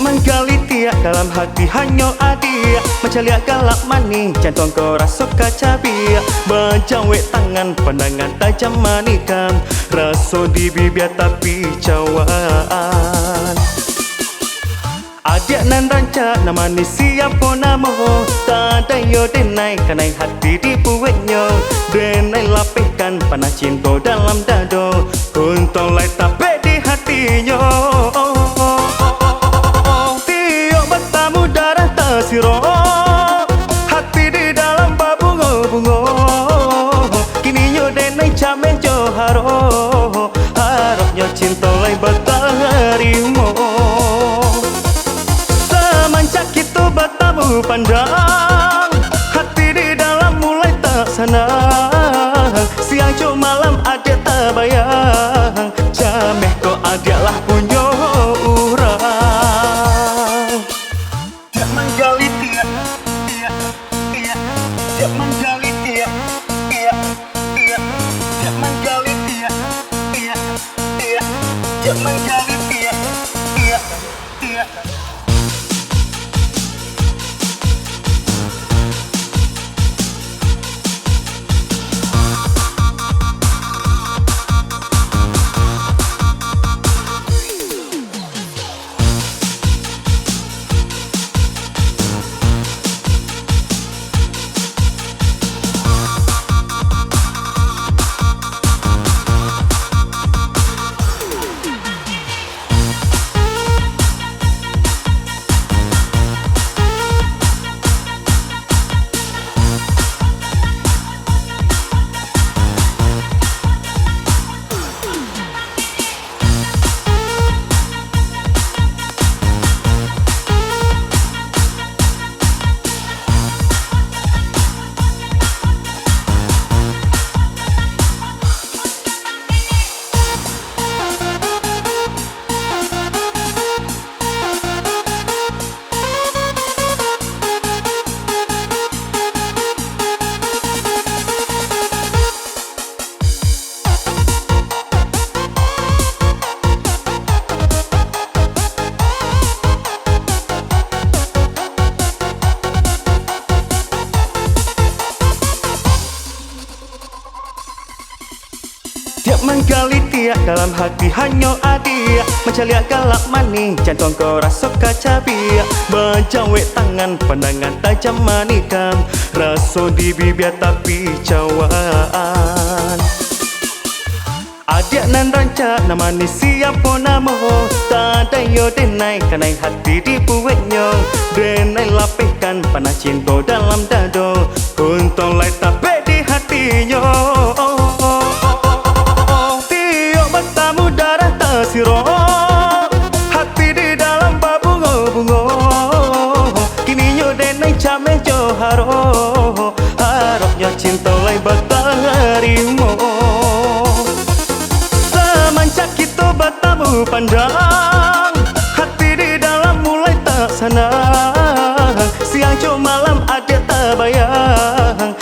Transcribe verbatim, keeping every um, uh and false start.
Manggalitiak dalam hati hanyo adiak, mancaliak galak manih, jantuang ko raso ka cabiak, bajawek tangan, pandangan tajam manikam, raso di bibia tapi cawaan. Adiak nan rancak, nan manih, siapo namo? Tadayo denai, kanai hati dibuweknyo, denai lapehkan panah cinto dalam dado. Kuntuang lai tapek di hatinyo. Tiok batamu darah tasiro, hati di dalam babungo-bungo. Kininyo denai cameh jo haro, haroknyo cinto lai batarimo. Samancak kito batamu pandang, hati di dalam mulai tak sanang. Siang jo malam adiak tabayang, cameh ko adiak lah punyo urang. Tiok manggalitiak, tiok, tiok, tiok manggalitiak, tiok, tiok, tiok manggalitiak, tiok, tiok, tiok manggalitiak, tiok, tiok. Tiok manggalitiak dalam hati hanyo adiak, mancaliak galak manih, jantuang ko raso ka cabiak, bajawek tangan, pandangan tajam manikam, raso di bibia tapi cawaan. Adiak nan rancak, nan manih, siapo namo? Tadayo denai, kanai hati dibuweknyo, denai lapehkan panah cinto dalam dado. Kuntuang lai tapek di hatinyo. Tiok batamu darah tasiro, hati di dalam babungo-bungo. Kininyo denai cameh jo haro, haroknyo cinto lai batarimo. Samancak kito batamu pandang, hati di dalam mulai tak sanang. Siang jo malam adiak tabayang,